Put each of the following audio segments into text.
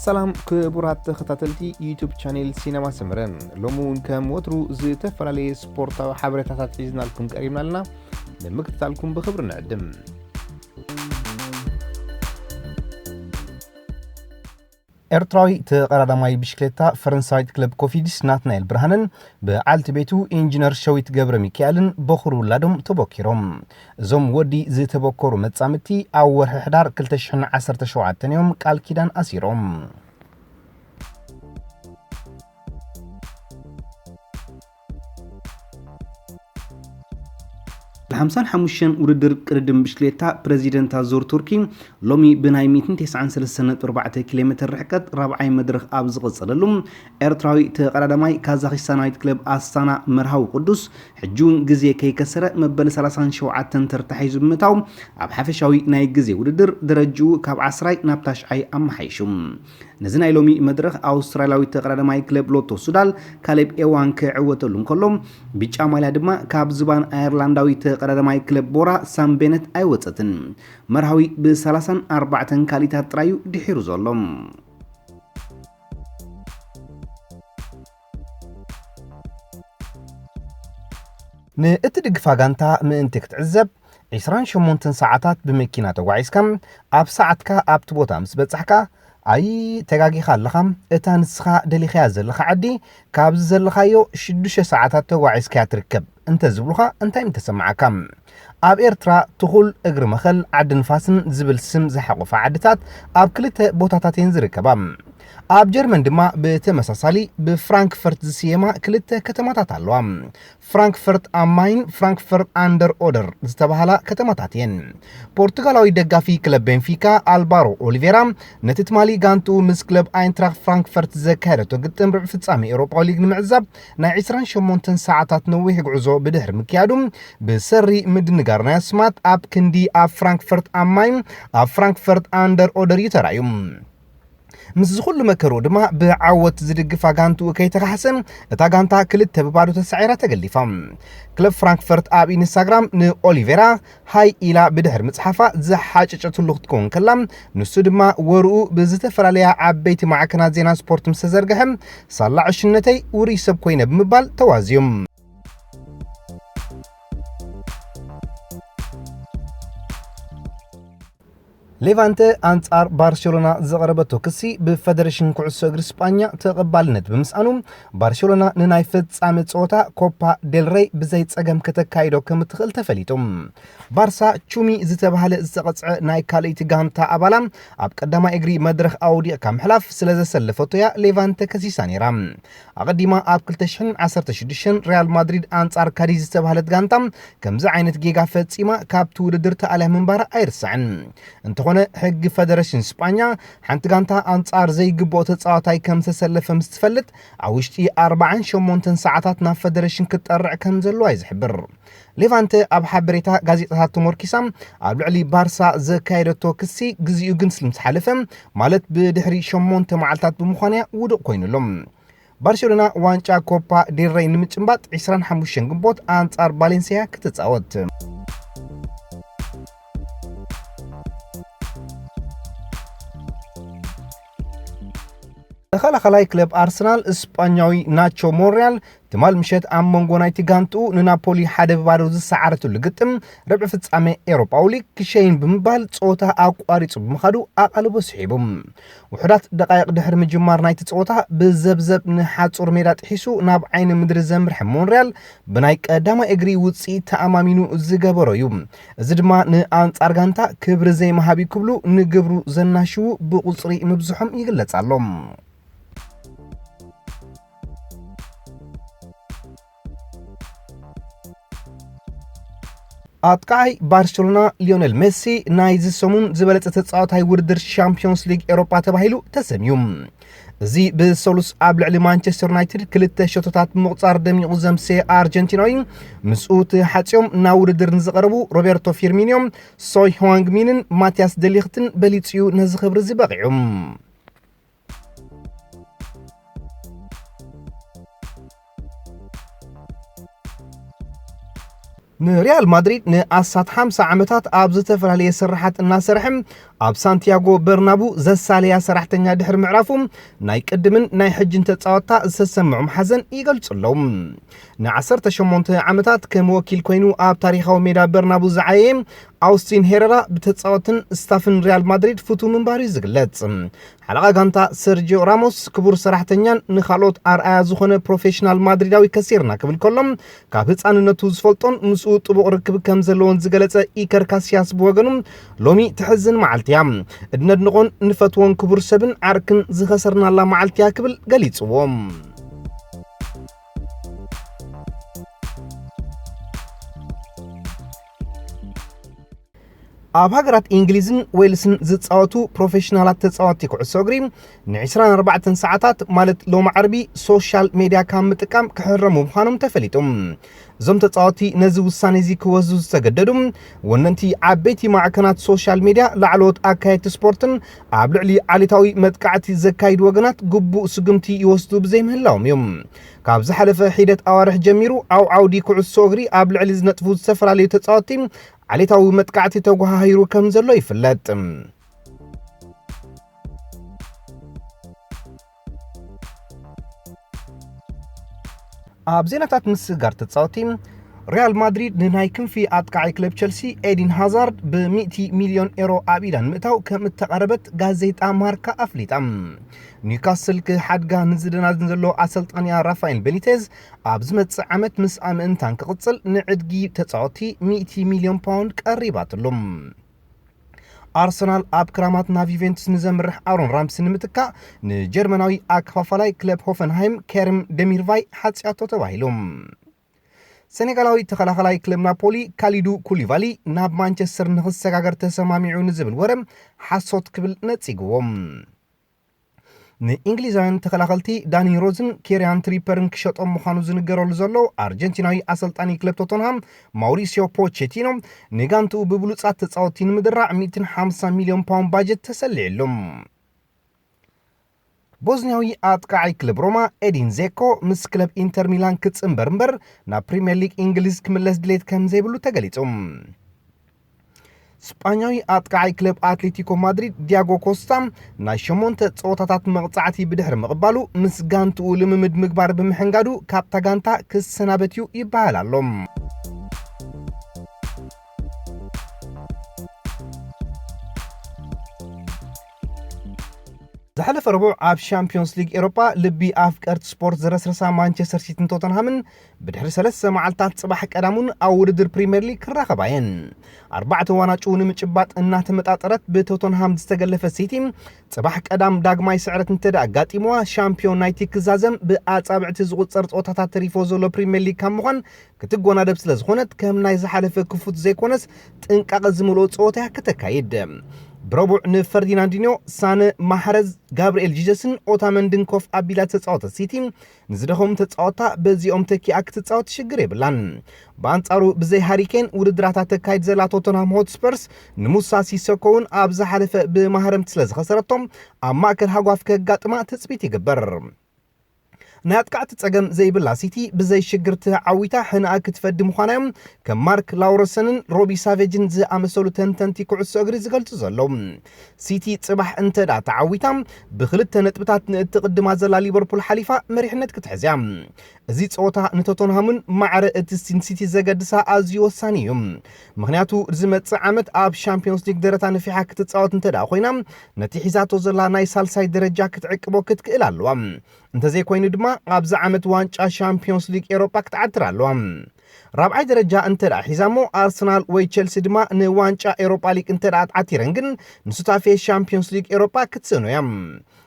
ሰላም ክቡራት ተኸታተልቲ ዩቱብ ቻኔል ሲነማ ሰመረ፣ ሎሚ እውን ከም ወትሩ ዝተፈላለየ ስፖርታዊ ሓበሬታታት ሒዝናልኩም ቀሪብና ኣለና። ንምክትታልኩም ብኽብሪ ንዕድም። ኤርትራዊ ተቐዳዳማይ ብሽክሌታ ፈረንሳዊት ክለብ ኮፊዲስ ናትናኤል ብርሃንን በዓልቲ ቤቱ ኢንጂነር ሸዊት ገብረ ሚካኤልን በኹር ውላዶም ተቦኪሮም። እዞም ወዲ ዝተበከሩ መጻምድቲ ኣብ ወርሒ ሕዳር ክልተ ሽሕን ዓሰርተ ሸውዓተን እዮም ቃል ኪዳን ኣሲሮም። ለ ሓምሳን ሓሙሽተን ውድድር ቅድድም ብሽክሌታ ፕረዚደንት ኣዞር ቱርኪ ሎሚ ብናይ ሚእትን ተስዓን ሰለስተን ነጥቢ ኣርባዕተ ኪሎ ሜትር ርሕቀት ራብዓይ መድረኽ ኣብ ዝቐጸለሉ፣ ኤርትራዊ ተቐዳዳማይ ካዛኺስታናዊት ክለብ ኣስታና መርሃዊ ቅዱስ ሕጂ እውን ግዜ ከይከሰረ መበል ሰላሳን ሸውዓተን ተርታ ሒዙ ብምእታው፣ ኣብ ሓፈሻዊ ናይ ግዜ ውድድር ደረጅኡ ካብ ዓስራይ ናብ ታሽዓይ ኣመሓይሹ። ነዚ ናይ ሎሚ መድረኽ ኣውስትራልያዊ ተቐዳዳማይ ክለብ ሎቶ ሱዳል ካሌብ ኤዋን ክዕወተሉ እንከሎ፣ ብጫ ማልያ ድማ ካብ ዝባን ኣየርላንዳዊ ተቐዳዳማይ ክለብ ቦራ ሳም ቤነት ኣይወጸትን። መርሃዊ ብሰላሳን ኣርባዕተን ካልኢታት ጥራዩ ድሒሩ ዘሎ። ንእትድግፋ ጋንታ ምእንቲ ክትዕዘብ፣ ዒስራን ሸሞንተን ሰዓታት ብመኪና ተጓዒዝካ፣ ኣብ ሰዓትካ ኣብቲ ቦታ ምስ በጻሕካ፣ ኣይ ተጋጊኻ ኣለኻ፣ እታ ንስኻ ደሊኻያ ዘለኻ ዓዲ ካብዚ ዘለኻዮ ሽዱሽተ ሰዓታት ተጓዒዝካያ ትርከብ እንተ ዝብሉኻ እንታይ ምተሰማዓካ? ኣብ ኤርትራ ትኹል፣ እግሪ መኸል፣ ዓዲ ንፋስን ዝብል ስም ዝሓቖፋ ዓድታት ኣብ ክልተ ቦታታት እየን ዝርከባ። ኣብ ጀርመን ድማ ብተመሳሳሊ ብፍራንክፈርት ዝስየማ ክልተ ከተማታት ኣለዋ። ፍራንክፈርት ኣም ማይን ፍራንክፈርት ኣን ደር ኦደር ዝተባህላ ከተማታት እየን። ፖርቱጋላዊ ደጋፊ ክለብ ቤንፊካ ኣልባሮ ኦሊቬራ ነቲ ትማሊ ጋንትኡ ምስ ክለብ ኣይንትራክት ፍራንክፈርት ዘካየደቶ ግጥም ርብዒ ፍጻሜ ኤውሮጳ ሊግ ንምዕዛብ ናይ ዒስራን ሸሞንተን ሰዓታት ነዊሕ ጉዕዞ ብድሕሪ ምክያዱ፣ ብሰሪ ምድንጋር ናይ ኣስማት ኣብ ክንዲ ኣብ ፍራንክፈርት ኣም ማይን ኣብ ፍራንክፈርት ኣን ደር ኦደር እዩ ተራእዩ። ምስዚ ኩሉ መከርኡ ድማ ብዓወት ዝድግፋ ጋንትኡ ከይተኻሕሰ፣ እታ ጋንታ ክልተ ብባዶ ተሳዒራ ተገሊፋ። ክለብ ፍራንክፈርት ኣብ ኢንስታግራም ንኦሊቬራ ሃይ ኢላ ብድሕሪ ምጽሓፋ ዝሓጨጨትሉ ክትከውን ከላ፣ ንሱ ድማ ወርኡ ብዝተፈላለያ ዓበይቲ ማዕከናት ዜና ስፖርት ምስ ተዘርግሐ፣ ሳላ ዕሽነተይ ውሩይ ሰብ ኮይነ ብምባል ተዋዝዮም። ሌቫንተ ኣንጻር ባርሴሎና ዘቕረበቶ ክሲ ብፈደረሽን ኩዕሶ እግሪ ስጳኛ ተቐባልነት ብምስኣኑ፣ ባርሴሎና ንናይ ፍጻመ ጸወታ ኮፓ ዴል ሬይ ብዘይ ጸገም ከተካይዶ ከም እትኽእል ተፈሊጡ። ባርሳ ቹሚ ዝተባህለ ዝተቐጽዐ ናይ ካልእቲ ጋንታ ኣባላ ኣብ ቀዳማይ እግሪ መድረኽ ኣውዲቕካ ምሕላፍ ስለ ዘሰለፈቶ እያ ሌቫንተ ከሲሳ ነይራ። ኣቐዲማ ኣብ ክልተ ሽሕን ዓሰርተ ሽዱሽተን ሪያል ማድሪድ ኣንጻር ካዲዝ ዝተባህለት ጋንታ ከምዚ ዓይነት ጌጋ ፈጺማ ካብቲ ውድድር ተኣልያ ምንባራ ኣይርሳዕን። እንተኾነ፣ ሕጊ ፈደረሽን ስጳኛ ሓንቲ ጋንታ ኣንጻር ዘይግብኦ ተጻዋታይ ከም ዝተሰለፈ ምስ ትፈልጥ፣ ኣብ ውሽጢ ኣርባዓን ሸሞንተን ሰዓታት ናብ ፈደረሽን ክትጠርዕ ከም ዘለዋ እዩ ዝሕብር። ሌቫንተ ኣብ ሓበሬታ ጋዜጣታት ተሞርኪሳ ኣብ ልዕሊ ባርሳ ዘካየደቶ ክሲ፣ ግዜኡ ግን ስለ ምስ ሓለፈ፣ ማለት ብድሕሪ ሸሞንተ መዓልታት ብምዃኑ እያ ውዱቕ ኮይኑ ኣሎ። ባርሴሎና ዋንጫ ኮፓ ዴል ሬይ ንምጭንባጥ ዒስራን ሓሙሽተን ግንቦት ኣንጻር ባሌንሲያ ክትጻወት። ተኸላኻላይ ክለብ ኣርሰናል ስጳኛዊ ናቾ ሞንሪያል ትማል ምሸት ኣብ መንጎ ናይቲ ጋንትኡ ንናፖሊ ሓደ ብባዶ ዝሰዓረትሉ ግጥም ርብዒ ፍጻሜ ኤውሮጳዊ ሊግ ክሸይን ብምባል ጸወታ ኣቋሪጹ ብምኻዱ ኣቓልቦ ስሒቡ። ውሑዳት ደቃይቕ ድሕሪ ምጅማር ናይቲ ጸወታ ብዘብዘብ ንሓጹር ሜዳ ጥሒሱ ናብ ዓይኒ ምድሪ ዘምርሐ ሞንሪያል ብናይ ቀዳማይ እግሪ ውጽኢት ተኣማሚኑ ዝገበሮ እዩ። እዚ ድማ ንኣንጻር ጋንታ ክብሪ ዘይምሃብ እዩ ክብሉ ንግብሩ ዘናሽዉ ብቑጽሪ ምብዝሖም ይግለጽ ኣሎ። ኣጥቃዓይ ባርሴሎና ሊዮኔል ሜሲ ናይዚ ሰሙን ዝበለጸ ተጻዋታይ ውድድር ሻምፒዮንስ ሊግ ኤውሮጳ ተባሂሉ ተሰምዩ። እዚ ብሰሉስ ኣብ ልዕሊ ማንቸስተር ዩናይትድ ክልተ ሸቶታት ብምቑጻር ደሚቑ ዘምሰየ ኣርጀንቲናዊ፣ ምስኡ ተሓጽዮም ናብ ውድድር ንዝቐረቡ ሮቤርቶ ፊርሚኒዮ፣ ሶይ ህዋንግ ሚንን ማቲያስ ደሊኽትን በሊጹ እዩ ነዚ ክብሪ እዚ በቒዑ። ንሪያል ማድሪድ ንኣስታት ሓምሳ ዓመታት ኣብ ዝተፈላለየ ስርሓት እናሰርሐ ኣብ ሳንቲያጎ በርናቡ ዘሳለያ ሰራሕተኛ ድሕሪ ምዕራፉ፣ ናይ ቅድምን ናይ ሕጅን ተጻወትታ ዝተሰምዖም ሓዘን ይገልጹ ኣለዉ። ንዓሰርተ ሸሞንተ ዓመታት ከም ወኪል ኮይኑ ኣብ ታሪኻዊ ሜዳ በርናቡ ዝዓየየ ኣውስቲን ሄረራ፣ ብተጻወትን ስታፍን ሪያል ማድሪድ ፍቱው ምንባሩ እዩ ዝግለጽ። ሓለቓ ጋንታ ሰርጂዮ ራሞስ፣ ክቡር ሰራሕተኛን ንኻልኦት ኣርኣያ ዝኾነ ፕሮፌሽናል ማድሪዳዊ ከሲርና ክብል ከሎ፣ ካብ ህጻንነቱ ዝፈልጦን ምስኡ ጥቡቕ ርክብ ከም ዘለዎን ዝገለጸ ኢከር ካሲያስ ብወገኑ፣ ሎሚ ትሕዝን መዓልቲ እያ። እድነድንቖን ንፈትዎን ክቡር ሰብን ዓርክን ዝኸሰርናላ መዓልቲ እያ ክብል ገሊጽዎ። ኣብ ሃገራት እንግሊዝን ዌልስን ዝጻወቱ ፕሮፌሽናላት ተጻወትቲ ኩዕሶ እግሪ ን ዕስራን ኣርባዕተን ሰዓታት፣ ማለት ሎሚ ዓርቢ፣ ሶሻል ሜድያ ካብ ምጥቃም ክሕረሙ ምዃኖም ተፈሊጡ። እዞም ተጻወትቲ ነዚ ውሳነ እዚ ክወስዱ ዝተገደዱ፣ ወነንቲ ዓበይቲ ማዕከናት ሶሻል ሜድያ፣ ላዕለዎት ኣካየድቲ ስፖርትን ኣብ ልዕሊ ዓሌታዊ መጥቃዕቲ ዘካይዱ ወገናት ግቡእ ስጉምቲ ይወስዱ ብዘይምህላዎም እዩ። ካብ ዝሓለፈ ሒደት ኣዋርሕ ጀሚሩ ኣብ ዓውዲ ኩዕሶ እግሪ ኣብ ልዕሊ ዝነጥፉ ዝተፈላለዩ ተጻወትቲ ዓሌታዊ መጥቃዕቲ ተጓሃሂሩ ከም ዘሎ ይፍለጥ። ኣብ ዜናታት ምስግጋር ተጻወቲ፣ ሪያል ማድሪድ ንናይ ክንፊ ኣጥቃዓይ ክለብ ቸልሲ ኤዲን ሃዛርድ ብ ሚእቲ ሚልዮን ኤሮ ኣብ ኢዳ ንምእታው ከም እተቓረበት ጋዜጣ ማርካ ኣፍሊጣ። ኒውካስል ክሓድጋ ንዝደናድን ዘሎ ኣሰልጣኒያ ራፋኤል ቤኒቴዝ፣ ኣብ ዝመጽእ ዓመት ምስኣ ምእንታን ክቕጽል ንዕድጊ ተጻወቲ ሚእቲ ሚልዮን ፓውንድ ቀሪባትሉ። ኣርሰናል ኣብ ክራማት ናብ ዩቬንቱስ ንዘምርሕ ኣሮን ራምሲ ንምትካእ ንጀርመናዊ ኣከፋፋላይ ክለብ ሆፈንሃይም ኬርም ደሚርቫይ ሓጽያቶ ተባሂሉ። ሴኔጋላዊ ተኸላኸላይ ክለብ ናፖሊ ካሊዱ ኩሊቫሊ ናብ ማንቸስተር ንኽሰጋገር ተሰማሚዑ ንዝብል ወረ ሓሶት ክብል ነጺግዎ። ንእንግሊዛውያን ተኸላኸልቲ ዳኒ ሮዝን ኬሪያን ትሪፐርን ክሸጦም ምዃኑ ዝንገረሉ ዘሎ ኣርጀንቲናዊ ኣሰልጣኒ ክለብ ቶተንሃም ማውሪሲዮ ፖቼቲኖ፣ ንጋንትኡ ብብሉጻት ተጻወትቲ ንምድራዕ ሚእትን ሓምሳን ሚልዮን ፓውንድ ባጀት ተሰሊዕሉ። ቦዝኒያዊ ኣጥቃዓይ ክለብ ሮማ ኤዲን ዜኮ ምስ ክለብ ኢንተር ሚላን ክጽንበር እምበር ናብ ፕሪምየር ሊግ እንግሊዝ ክምለስ ድሌት ከም ዘይብሉ ተገሊጹ። ስጳኛዊ ኣጥቃዓይ ክለብ ኣትሌቲኮ ማድሪድ ዲያጎ ኮስታ ናይ ሸሞንተ ጸወታታት መቕጻዕቲ ብድሕሪ ምቕባሉ፣ ምስ ጋንትኡ ልምምድ ምግባር ብምሕንጋዱ ካብታ ጋንታ ክሰናበት እዩ ይበሃል ኣሎ። ዝሓለፈ ረቡዕ ኣብ ሻምፒዮንስ ሊግ ኤሮፓ ልቢ ኣፍቀርቲ ስፖርት ዝረስረሳ ማንቸስተር ሲቲን ቶተንሃምን ብድሕሪ ሰለስተ መዓልታት ጽባሕ ቀዳሙን ኣብ ውድድር ፕሪምየር ሊግ ክራኸባ እየን። ኣርባዕተ ዋናጩ ንምጭባጥ እናተመጣጠረት ብቶተንሃም ዝተገለፈት ሲቲ፣ ጽባሕ ቀዳም ዳግማይ ስዕረት እንተ ደኣ ኣጋጢምዋ፣ ሻምፒዮን ናይቲ ክዛዘም ብኣጻብዕቲ ዝቑጸር ጸወታታት ተሪፎ ዘሎ ፕሪምየር ሊግ ካብ ምዃን ክትጎናደብ ስለ ዝኾነት፣ ከም ናይ ዝሓለፈ ክፉት ዘይኮነስ ጥንቃቐ ዝመልኦ ጸወታ እያ ክተካይድ። ብረቡዕ ንፈርዲናንዲኖ፣ ሳነ፣ ማሕረዝ፣ ጋብርኤል ጂዘስን ኦታመንድን ኮፍ ኣቢላ ተጻወተት ሲቲ፣ ንዝደኸሙ ተጻወታ በዚኦም ተኪኣ ክትጻወት ሽግር የብላን። ብኣንጻሩ ብዘይ ሃሪኬን ውድድራታ ተካይድ ዘላ ቶተንሃም ሆትስፐርስ ንሙሳ ሲሰኮ እውን ኣብ ዝሓለፈ ብማህረምቲ ስለ ዝኸሰረቶም ኣብ ማእከል ሃጓፍ ከጋጥማ ትጽቢት ይግበር። ናይ ኣጥቃዕቲ ጸገም ዘይብላ ሲቲ ብዘይ ሽግር ተዓዊታ ሕንኣ ክትፈዲ ምዃና እዮም ከም ማርክ ላውረሰንን ሮቢ ሳቬጅን ዝኣመሰሉ ተንተንቲ ኩዕሶ እግሪ ዝገልጹ ዘለዉ። ሲቲ ጽባሕ እንተ ደኣ ተዓዊታ፣ ብኽልተ ነጥብታት ንእትቕድማ ዘላ ሊቨርፑል ሓሊፋ መሪሕነት ክትሕዝ እያ። እዚ ጸወታ ንቶተንሃምን ማዕረ እቲ ሲን ሲቲ ዘገድሳ ኣዝዩ ወሳኒ እዩ። ምኽንያቱ ዝመጽእ ዓመት ኣብ ሻምፒዮንስ ሊግ ደረታ ነፊሓ ክትጻወት እንተ ደኣ ኮይና፣ ነቲ ሒዛቶ ዘላ ናይ ሳልሳይ ደረጃ ክትዕቅቦ ክትክእል ኣለዋ። እንተዘይኮይኑ ድማ ኣብዚ ዓመት ዋንጫ ሻምፒዮንስ ሊግ ኤሮጳ ክትዓትር ኣለዋ። ራብዓይ ደረጃ እንተ ደኣ ሒዛ እሞ፣ ኣርሰናል ወይ ቸልሲ ድማ ንዋንጫ ኤሮጳ ሊግ እንተ ደኣ ተዓቲረን ግን ንሱታፌ ሻምፒዮንስ ሊግ ኤሮጳ ክትስእኖ እያ።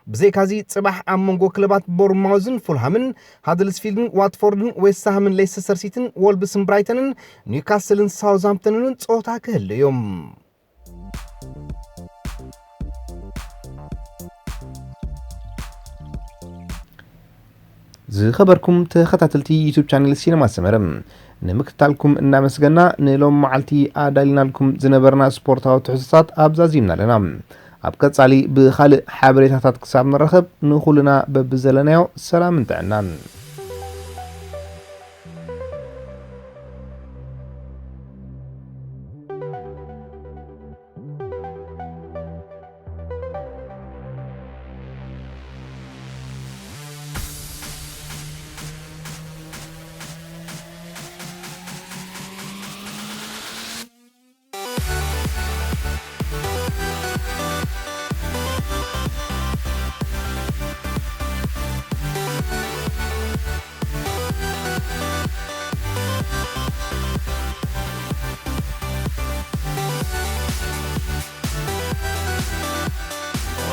ብዘይካዚ ጽባሕ ኣብ መንጎ ክለባት ቦርንማውዝን ፉልሃምን፣ ሃደርስፊልድን ዋትፎርድን፣ ዌስትሃምን ሌስተስተር ሲቲን፣ ወልብስን ብራይተንን፣ ኒውካስልን ሳውዝሃምፕተንን እውን ጸወታ ክህሉ እዩ። ዝኸበርኩም ተኸታተልቲ ዩቱብ ቻነል ሲነማ ሰመረ፣ ንምክትታልኩም እናመስገና፣ ንሎም መዓልቲ ኣዳሊናልኩም ዝነበርና ስፖርታዊ ትሕዝቶታት ኣብዛ ዚምና ኣለና። ኣብ ቀጻሊ ብኻልእ ሓበሬታታት ክሳብ ንራኸብ፣ ንኹልና በብዘለናዮ ሰላምን ጥዕናን።